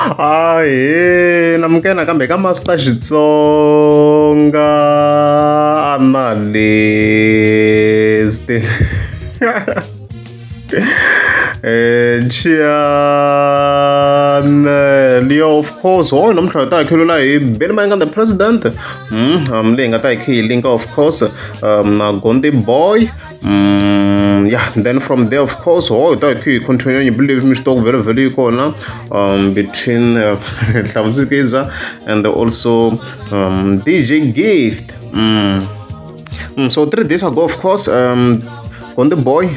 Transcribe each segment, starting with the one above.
Ahee namukela nakambe ka Master Xitsonga Analyst channel yo of course ho namuntlha hi ta hi khelula hi Benny Mayengani the president leyi hi nga ta hi khe hi linka of course na Gondi boy. Yeah, then from there of course ho hi ta hi khe hi continue nyimpi leyi mi swi tiva ku vhele vhele yi kona between Hlavusikiza and also DJ Gift. So 3 days ago of course Gondi Boy a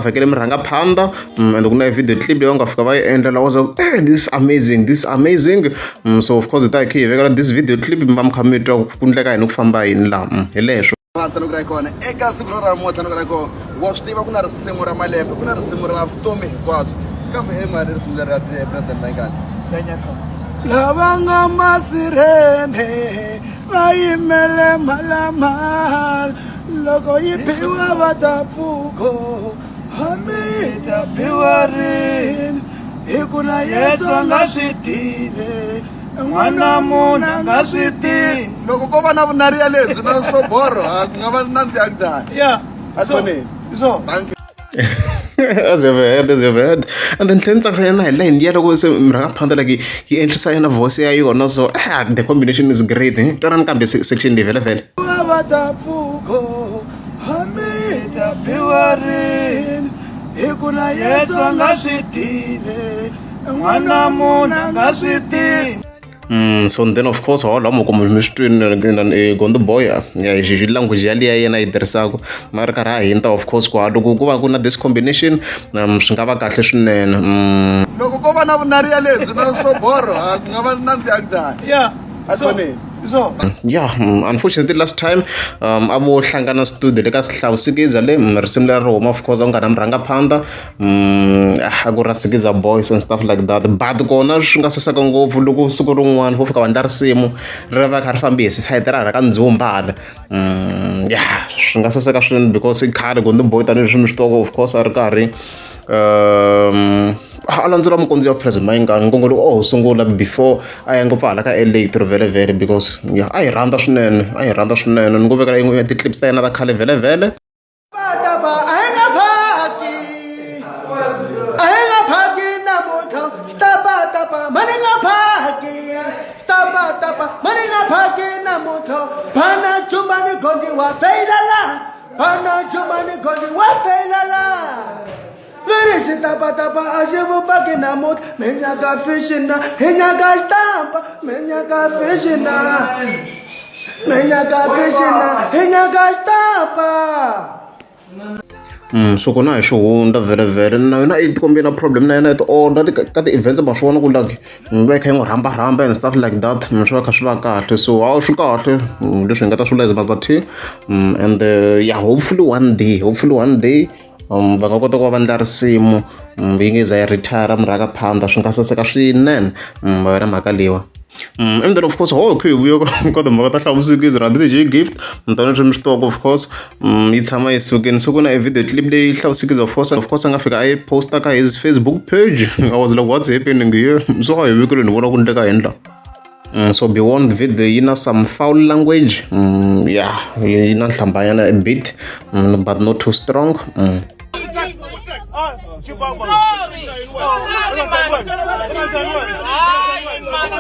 vhakele murhangaphandha and ku na video clip leyi va nga fika va yi endla la was like, hey, this is amazing, this is amazing. So of course hi ta hi khe hi vekela this video clip mi va mi kha mi twa ku endleka yini ku famba yini laha hi leswo. Rhandza loko ra kona eka siku ra namuntlha loko ra kona wa swi tiva ku na risimu ra malembe ku na risimu ra vutomi hinkwabyo kambe he mali risimu leri ra president Mayengani. Lava nga masirheni va yimele mhalamhala loko yi biwa va ta pfuka hambi yi ta biwa rini hi ku na Yesu a nga swi tivi n'wana munhu a nga swi tivi. Loko ko va na vunariya lebyi na swoboro ku nga va na ndiyakudala. Ya. A khoneni. So Thank you. As you've heard, as you've heard. And then tlhela ni tsakisa yena hi line ya loko se murhangaphandha like yi endlisa yena voice ya yona so the combination is great. Eh? Twanani kambe section leyi vhele vhele. Va ta pfuka hambi yi ta biwa rini hi ku na Yesu a nga swi tivi n'wana munhu a nga swi tivi. So then of course hola mo kuma mi swi twini Gondi Boy ya hi language yaliya yena yi tirhisaka ma ri karhi a hinta of course ku loko ku va ku na this combination swi nga va kahle swinene. Loko ko va na vunariya lebyi na swoboro ku nga va na ndiyakudala. Ya. A khoneni. So Yeah, unfortunately last time a vo hlangana studio le ka Hlawusikiza le risimu leri ri huma of course a ku nga na murhangaphandha a ku ra Sikiza boys and stuff like that but kona swi nga saseka ngopfu loko siku rin'wana vo fika va endla risimu ri va kha ri fambe hi sayiti ra hala ka ndzumba hala yeah swi nga saseka swinene because i khale Gondi Boy tanihileswi mi swi tivaka of course a ri karhi a landzela minkondzo ya President Mayengani nkongo lowu a ho sungula before a ya ngopfu hala ka L_A tirho vhele because ya a yi rhandza swinene a yi rhandza swinene ni ngo vekela yin'we ya ti-clips ta yena ta khale vhele vhele. Tapa a hi nga phaki a hi nga phaki namuntlha xitapatapa mani nga phaki xitapatapa mani nga phaki namuntlha phana chumbani gondi wa feyila phana chumbani gondi wa feyila veri xitapatapa a xi vupaki namuntlha mi nyaka fixina hi nyaka xitampa mi nyaka fixina mi nyaka fixina hi nyaka xitampa. So kona hi xihundla vhele vhele na yona yi tikombe na problem na yena ti order ka ti-events ma swi vona ku like mi va yi kha yi n'wi rhambarhamba and stuff like that swi va kha swi va kahle so hawu swi kahle leswi hi nga ta swi vula as Master T and yeah, hopefully one day, hopefully one day va nga kota ku va va endla risimu yi nge za yi retire murhangaphandha swi nga saseka swinene va yona mhaka leyiwa. And then of course ho hi khe hi vuya ka timhaka ta Hlavusikiza na DJ Gift tanihileswi mi swi tivaka of course yi tshama yi sukile se ku na e video clip leyi Hlavusikiza of course a nga fika a yi posta ka his Facebook page. I was like, what's happening here? So a hi vekile ni vona ku endleka yini la. So be warned, video yi na some foul language. Yeah, yi na nhlambanyana a bit but not too strong. Sorry. Sorry, man. Hayi, man. Sorry,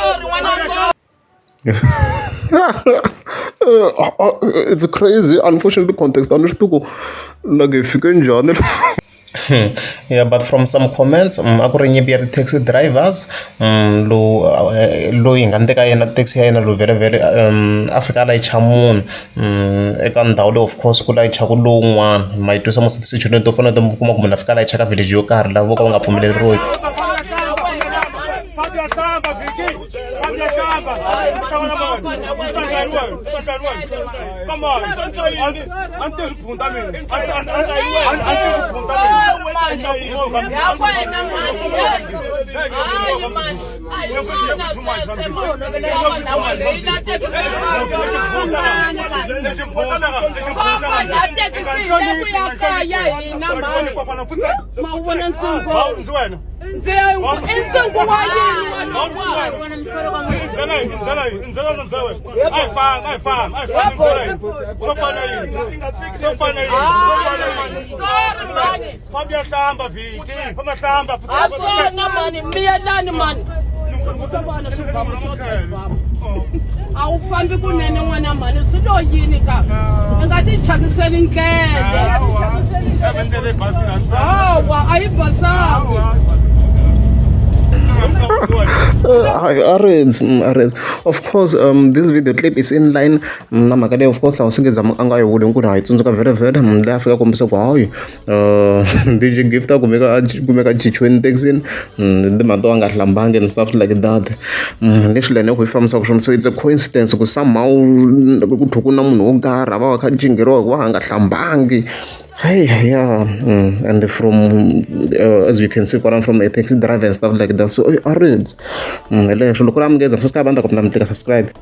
sorry, n'wana. It's crazy, unfortunately context a ni swi tivi ku like hi fike njhani. Yeah, but from some comments a ku ri nyimpi ya ti-taxi drivers lowu loyi hi nga teka yena taxi ya yena lowu vhele vhele a fika a layicha munhu eka ndhawu leyi of course ku layichaku lowun'wana ma yi twisa mos ti-situation to fana na mi kuma ku munhu a fika a layicha ka village yo karhi lava vo ka va nga pfumeleriwiki. Ya wena mani. Hayi mani. A hi swona sweswo mani. Famba na tekisi. Famba na tekisi hi le ku ya kaya hina mani. Ma wu vona ntsungu. Ndzi i ntsungu wa yini mani wa? Sorry mani. A swona mani, miyelani mani. A wu fambi kunene n'wana mhani swi lo yini ka i nga ti thyakiseli ndlele hawa a yi basangi. Arends, arends. Of course, this video clip is in line na mhaka leyi of course laha swi nge zama a nga yi vuli ku ri ha yi tsundzuka vhele vhele munhu loyi a fika kombisa ku hayi DJ Gift a kumeka a kumeka a chichiweni taxini timhaka to a nga hlambangi and stuff like that. Leswi lene ku yi fambisaka swona so it's a coincidence ku somehow ku tlhe ku na munhu wo karhi a va a kha a cingheriwa hi ku va a nga hlambangi. Hey, yeah, and from as you can see, kwalano from a taxi driver and stuff like that. So, arends. Hi leswo loko ri amukeza subscribe a ni ta kombela mi tlika subscribe.